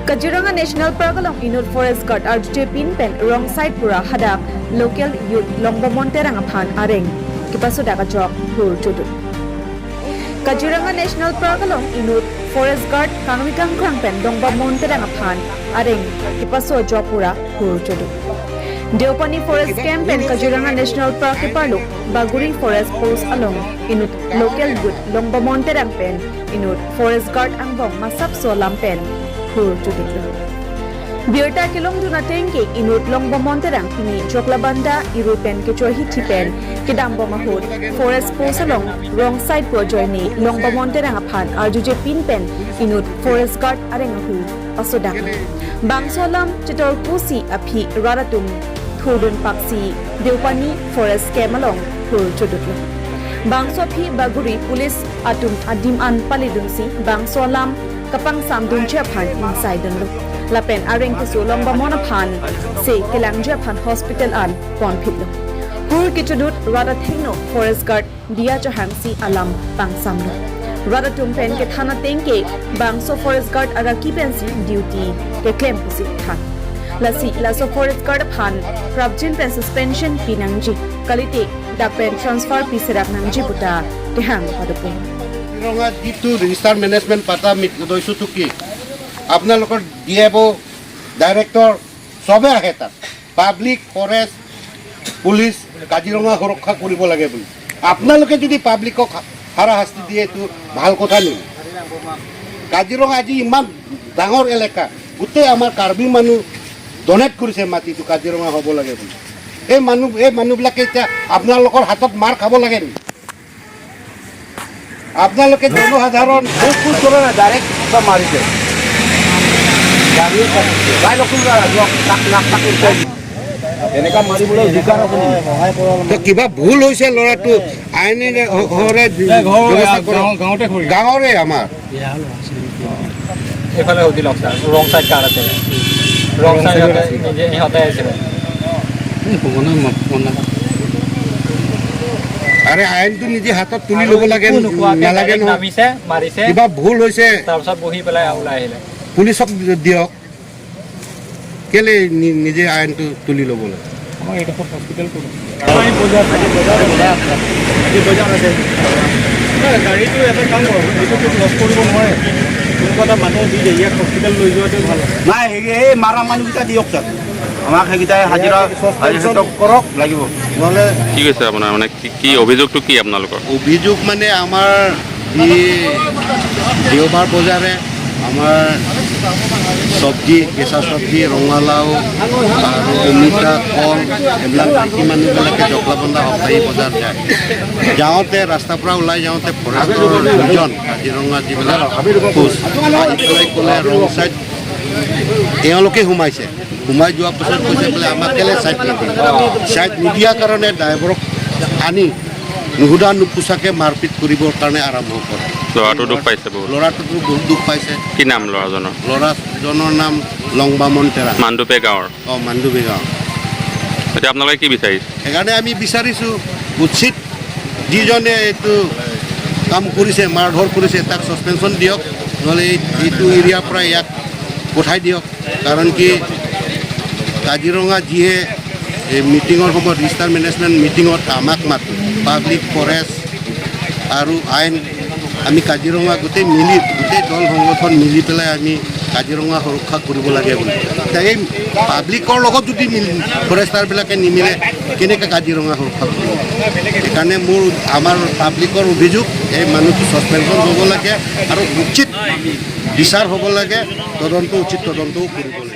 Kaziranga National Park along Inut Forest Guard RJ Pin Pen wrong side pura hadak local youth Longbamon Terang phan areng kipaso daga jok hur chudu. Kaziranga National Park along Inut Forest Guard Kangmi Kangkrang pen Dongbamon Terang phan areng kipaso jopura hur chudu. Deopani Forest Camp and Kaziranga National Park Parlo Baguri Forest Post along Inut local youth Longbamon Terang pen Inut Forest Guard angbong masap solam pen hur chudu. Birta kilong duna tengke Inut Longbamon Terang pini Joklabanda iru pen ke hithi pen kidambo mahut Forest Post along wrong side po joini Longbamon Terang aphan arjuje pin pen Inut Forest Guard areng hu pasodak. Bangsolam chitor pusi aphi raratum thurdun paksi Deopani Forest Camp along hur chudutlo. Bangso phi Baguri Police atum adim an palidun si Bangsolam kapang samdun che phan inside dun lo. Lapen areng kisu longba mona phan se kelang je phan hospital an pon phitlo. Hur kichudut rada thengno Forest Guard dia chahang si alam pang samlo. Rada tumpen ke thana tengke Bangso Forest Guard ara kipen si duty ke claim pusi than. Lasi laso Forest Guard phan prabjin pen suspension pinangji kalite dak pen transfer piserak nangji buta tehang padupo. Kaziranga যিটো register management পাতা উদ্দেশ্যটো কি? আপোনালোকৰ D F O', director চবে আহে তাত। Public, forest, police, Kaziranga সুৰক্ষা কৰিব লাগে বুলি। আপোনালোকে যদি পাব্লিকক হাৰাশাস্তি দিয়ে, এইটো ভাল কথা নেকি? কাজিৰঙা আজি ইমান ডাঙৰ এলেকা, গোটেই আমাৰ কাৰ্বি মানুহ ডনেট কৰিছে মাটিটো কাজিৰঙা হ'ব লাগে বুলি। এই মানুহবিলাকে এতিয়া আপোনালোকৰ হাতত মাৰ খাব লাগে নেকি? আপোনালোকে জনসাধাৰণ খোজ কৰা নাই, ডাইৰেক্ট চব মাৰিছে। এনেকা মাৰিবলৈ অধিকাৰ আছে নেকি? তো কিবা ভুল হৈছে ল'ৰাটো, আইনেৰে ব্যৱস্থা কৰক। গাঁৱতে ঘূৰি গাঁৱৰে আমাৰ। এইফালে সুধি লওক ছাৰ, ৰং চাইড কাৰ আছিলে? ৰং চাইড নিজে ইহঁতে আহিছিলে। আৰে, আইনটো নিজে হাতত তুলি ল'ব লাগে একো নোকোৱাকে নালাগে direct নহয়। নামিছে, মাৰিছে। কিবা ভুল হৈছে, তাৰপিছত বহি পেলাই ওলাই আহিলে। পুলিচক দিয়ক। কেলে নিজে আইনটো তুলি ল'ব লাগে? আমাৰ এইডোখৰ হস্পিটেল ক'ত? বজাৰ আছে। গাড়ীটো এটা কাম কৰক, এইটোতো লছ কৰিব নোৱাৰে। কোনোবা এটা মানুহ দি দিয়ে, ইয়াক হস্পিটেল লৈ যোৱাটোৱে ভাল হ'ব। নাই, সেই মাৰা মানুহকেইটা দিয়ক ছাৰ আমাক। সেইকেইটাই হাজিৰা ছাছপেনশ্যন কৰক। লাগিব। নহ'লে কি কৈছে আপোনাৰ, মানে কি কি অভিযোগটো কি আপোনালোকৰ? অভিযোগ মানে আমাৰ যি দেওবাৰ বজাৰে আমাৰ চব্জি, কেঁচা চব্জি, ৰঙালাও আৰু অমিতা, কল, এইবিলাক মাইকী মানুহবিলাকে জখলাবন্ধা সপ্তাহী বজাৰ যায়। যাওঁতে ৰাস্তাৰ পৰা ওলাই যাওঁতে ফৰেষ্টৰ দুজন, কাজিৰঙা যিবিলাক পোষ্ট, আহি পেলাই ক'লে ৰং চাইড। তেওঁলোকে সোমাইছে। সোমাই যোৱাৰ পিছত কৈছে বোলে আমাক কেলৈ ছাইড নিদিয়ে? ছাইড নিদিয়াৰ কাৰণে ড্ৰাইভাৰক আনি নুসুধা নুপুচাকৈ মাৰপিট কৰিবৰ কাৰণে আৰম্ভ কৰে। ল'ৰাটো দুখ পাইছে বহুত? ল'ৰাটোতো বহুত দুখ পাইছে। কি নাম ল'ৰাজনৰ? ল'ৰাজনৰ নাম লংবামন তেৰাং। মাণ্ডুপে গাঁৱৰ? অঁ, মাণ্ডুবী গাঁও। এতিয়া আপোনালোকে কি বিচাৰিছে? সেইকাৰণে আমি বিচাৰিছোঁ, উচিত যিজনে এইটো কাম কৰিছে, মাৰধৰ কৰিছে, তাক ছাছপেনশ্যন দিয়ক, নহ'লে এইটো এৰিয়াৰ পৰা ইয়াক পঠাই দিয়ক। কাৰণ কি, কাজিৰঙা যিয়ে এই মিটিঙৰ সময়ত, ৰিজিষ্টাৰ মেনেজমেণ্ট মিটিঙত আমাক মাতো, পাব্লিক, ফৰেষ্ট আৰু আইন, আমি কাজিৰঙা গোটেই মিলি, গোটেই দল সংগঠন মিলি পেলাই আমি কাজিৰঙা সুৰক্ষা কৰিব লাগে বুলি। এতিয়া এই পাব্লিকৰ লগত যদি মিলি ফৰেষ্টাৰবিলাকে নিমিলে, কেনেকৈ কাজিৰঙা সুৰক্ষা কৰিব? সেইকাৰণে আমাৰ পাব্লিকৰ অভিযোগ, এই মানুহটো ছাছপেনশ্যন হ'ব লাগে আৰু উচিত বিচাৰ হ'ব লাগে, তদন্ত, উচিত তদন্তও কৰিব লাগে।